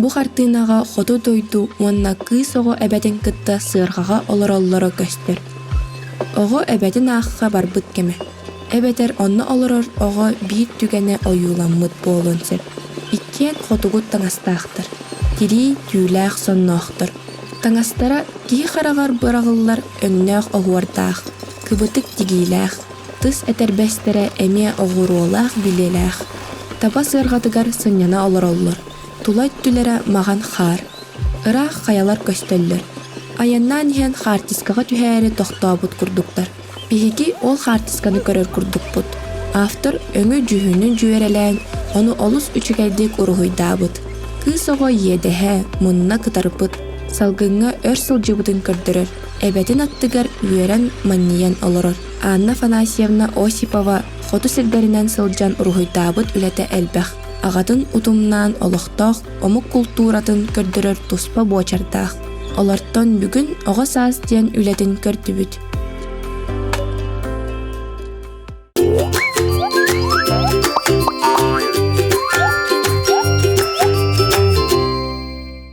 Бу хартыынаҕа хоту дойду уонна кыыс оҕо эбэтин кытта сыарҕаҕа олороллоро көстөр. Оҕо эбэтин аахха барбыт кэмэ, эбэтэр онно олорор оҕо биир түгэнэ ойууламмыт буолуон сөп. Иккиэн хотугу таҥастаахтар, тирии түүлээх сонноохтор. Таҥастара киһи хараҕар быраҕыллар өҥнөөх оһуордаах, кыбытык тигиилээх, тыс этэрбэстэрэ эмиэ оҕуруолаах билиэлээх. Таба сыарҕатыгар сынньана олороллор, тула өттүлэрэ маҕан хаар, ыраах хайалар көстөллөр. Айаннаан иһэн хаартыскаҕа түһээри тохтообут курдуктар. Биһиги ол хаартысканы көрөр курдукпут. Автор өҥү-дьүһүнү дьүөрэлээн, ону олус үчүгэйдик уруһуйдаабыт. Кыыс оҕо иэдэһэ, мунна кытарбыт, салгыҥҥа өр сылдьыбытын көрдөрөр, эбэтин аттыгар үөрэн манньыйан олорор. Анна Афанасьевна Осипова хоту сирдэринэн сылдьан уруһуйдаабыт үлэтэ элбэх. Аҕатын утумнаан олохтоох омук култууратын көрдөрөр туспа буочардаах. Олортон бүгүн «Оҕо саас» диэн үлэтин көрдүбүт.